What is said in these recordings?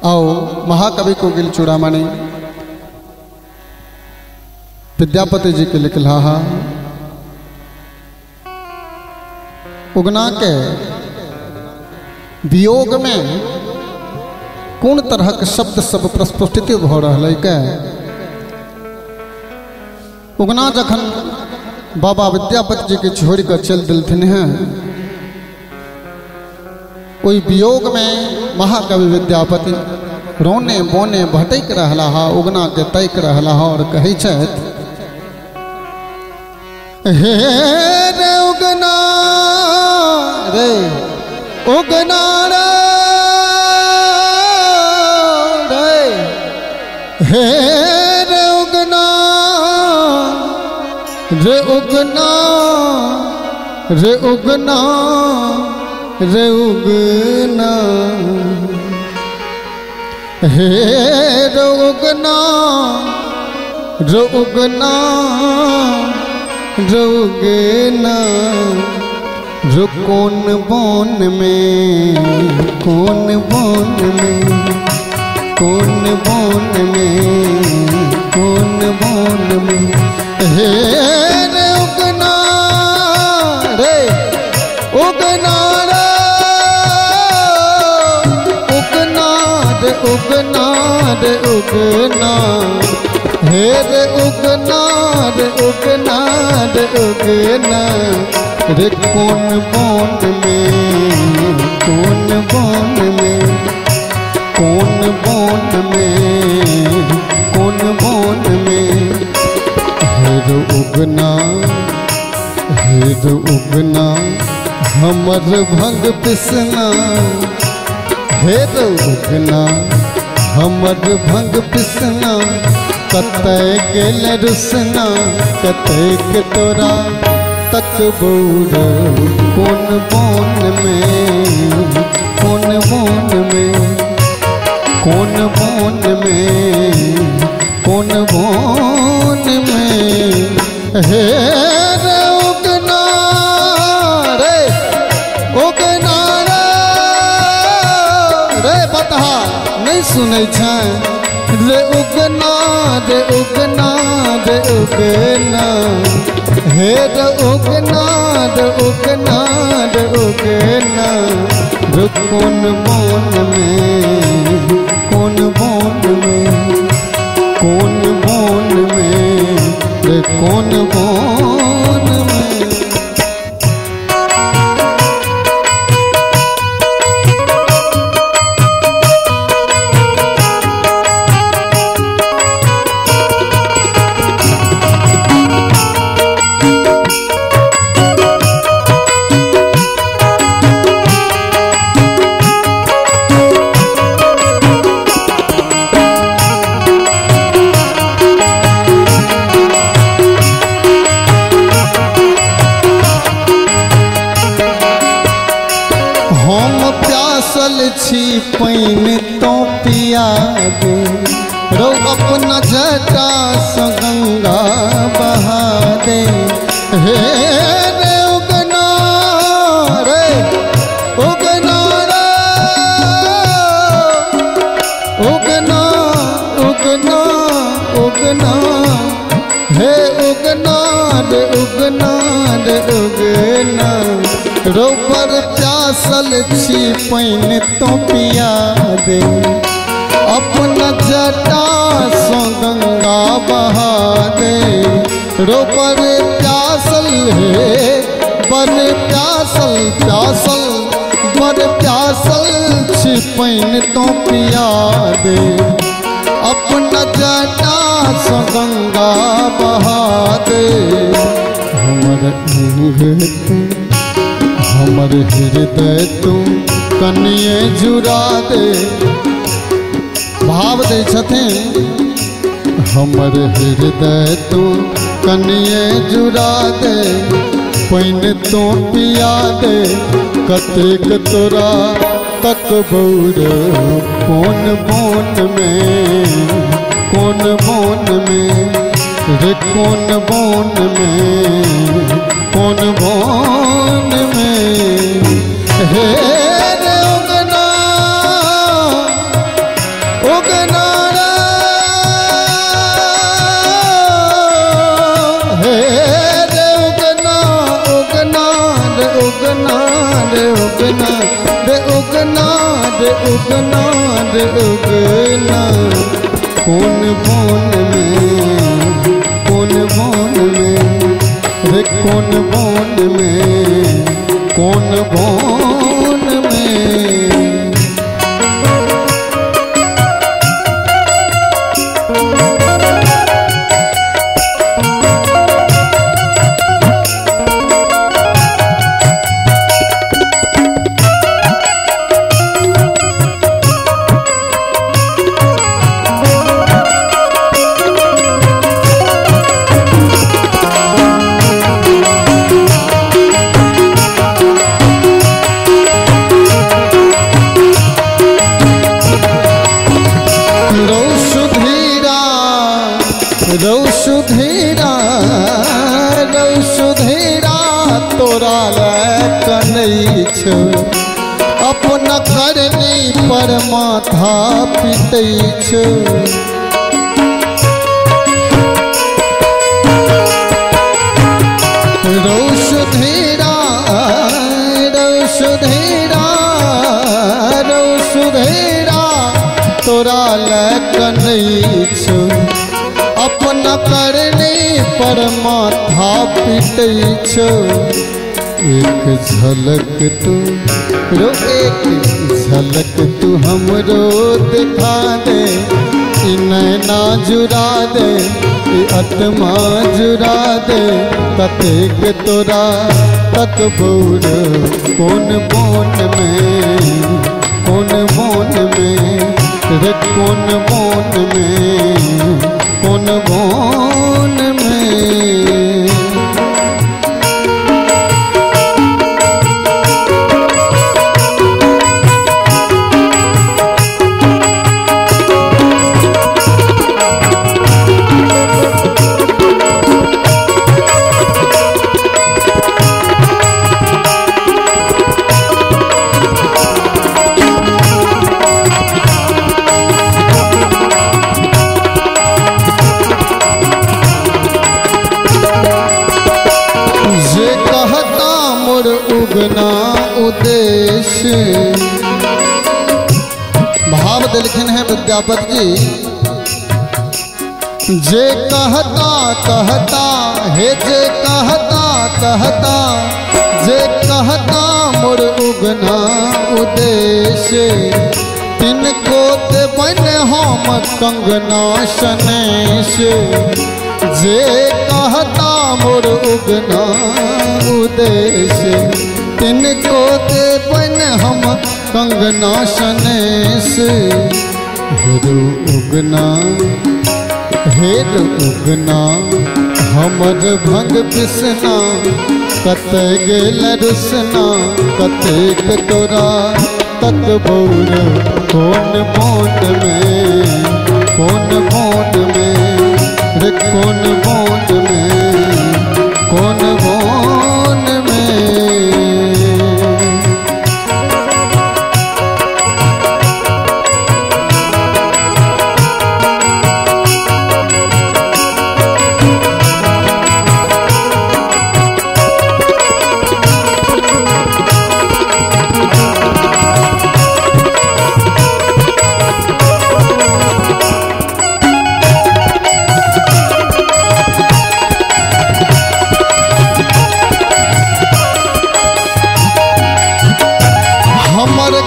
आओ महाकवि कोकिल चूड़ामणि विद्यापति जी के लिखला हा उगना के वियोग में कोन तरह के शब्द सब प्रस्फुटित भ रहलै के। उगना जखन बाबा विद्यापति जी के छोड़ कर चल दिलथिन हैं, ओहि वियोग में महाकवि विद्यापति रोने बोने भटक रहला हा, उगना के तैक रहला हा और कहै छथि, हे रे उगना रे उगना रे रे, हे रे उगना रे उगना रे उगना रे उगना, हे रे उगना रे उगना रे उगना, रे कौन बोन में कौन बोन में कौन बोन में कौन बोन में, हे रे उगना रे उगना रे उगना रे उगना रे उगना, हे रे उगना रे उगना रे उगना, रे कौन बोन में कौन बोन में कौन बोन में कौन बोन में, हे रे उगना हे रे उगना हमर भंग पिसना, हे रे उगना हमर भंग पिसना, कतय गेल रुसना कतेक तोरा तकबौ रे, कोन बोन में कौन बोन में कौन बोन में कौन बोन में, हे रे उगना रे उगना रे रे बतहा नहीं सुनै छै, रे उगना रे उगना रे उगना, हे रे उगना रे उगना रे उगना, रे कौन बोन में कौन बोन में कौन बोन में रे कौन बोन में। छी पैन तो पिया दे रो अपना जटा सँ गंगा बहा दे, हे रे उगना रे उगना रे उगना उगना उगना, हे उगना रे उगना रे उगना, रो पर प्यासल छी पैन तो पिया दे अपना जटा सँ गंगा बहा दे, रो पर प्यासल हे बड़ प्यासल प्यासल बड़ प्यासल छी पैन तो पिया दे अपना जटा सँ गंगा बहा दे, हमर अंग तू हमर हृदय तू कनिए जुड़ा दे, भाव दै छथिन हमर हृदय तू कनिए जुड़ा दे पैन तो पिया दे कतेक तोरा तकबौ रे, कौन बोन में कौन बोन में रे कौन बोन में कौन बोन में, हे रे उगना उगना रे उगना रे उगना रे उगना रे उगना। कौन बोन में, कौन बोन में रे, कौन बोन में, कौन बोन में। तोरा कनै छौ, अपना करनी पर माथा पिटै छौ। रौ सुधीरा रौ सुधीरा रौ सुधीरा तोरा कनै छौ, अपना करनी पर माथा पिटै छौ। एक झलक तू रो, एक झलक तू हमरो दिखा दे, ई नैना जुड़ा दे, ई आत्मा जुड़ा दे। कतेक तोरा तकबौ रे, कोन बोन में, कोन बोन में रे, कोन बोन में, कोन बोन में। उगना उद्देश्य भाव दिलखिन है विद्यापति जी। जे कहता कहता हे, जे कहता कहता, जे कहता मोर उगना उद्देश्य, तिनको देबनि हम कंगना सनेश। जे कहता मोर उगना उद्देश्य, तिनको देबनि हम कंगना सनेश। हेरु उगना हेरु उगना हमर भंग पिसना, कतय गेल रुसना, कतेक तोरा तकबौ रे, कोन बोन में, कोन बोन में रे, कोन बोन में, कोन बोन में।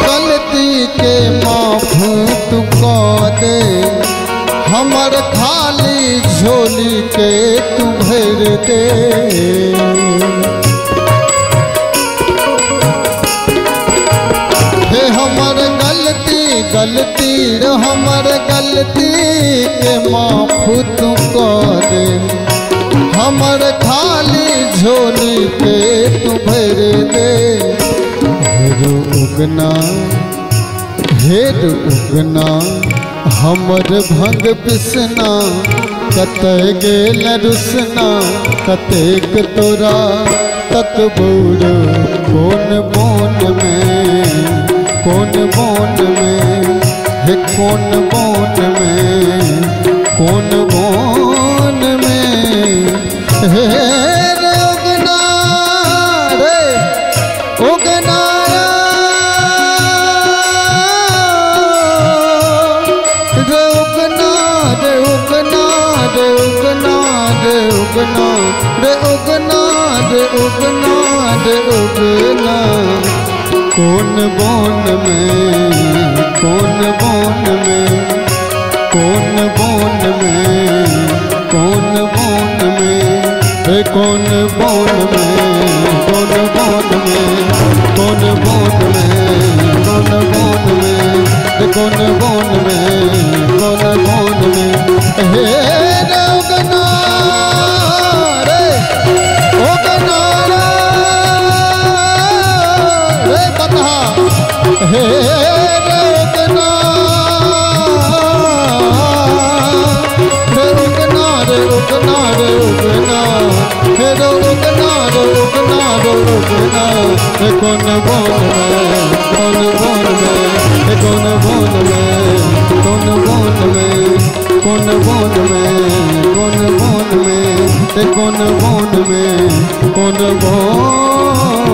गलती के माफ तू कऽ दे, हमर खाली झोली के तू भर दे। हे हमर गलती गलती रे हमर गलती के माफ तू कऽ दे, हमर खाली झोली के तू भर दे। हेरो उगना हेर उगना हमर भंग पिसना, कतय गेल रुसना, कतेक तोरा तकबौ रे, कोन बोन में, कोन बोन में, हे कोन बोन में, कोन बोन में। हे रे उगना रे। उगना रे उगना रे उगना रे उगना, कौन बोन में, कौन बोन में, कौन बोन में, कौन बोन में, हे कौन बोन में, कौन बोन में, कौन बोन में, कौन बोन में, कौन बोन में, कौन बोन में, हे रे उगना रे उगना रे रे बतहा, हे रे उगना रे उगना रे उगना रे उगना, हे रे उगना रे उगना रे उगना, हे कौन बोन में, कौन बोन में, हे कौन बोन में, कौन बोन में, कौन बोन में, कौन बोन में, हे कौन बोन में, कौन बोन।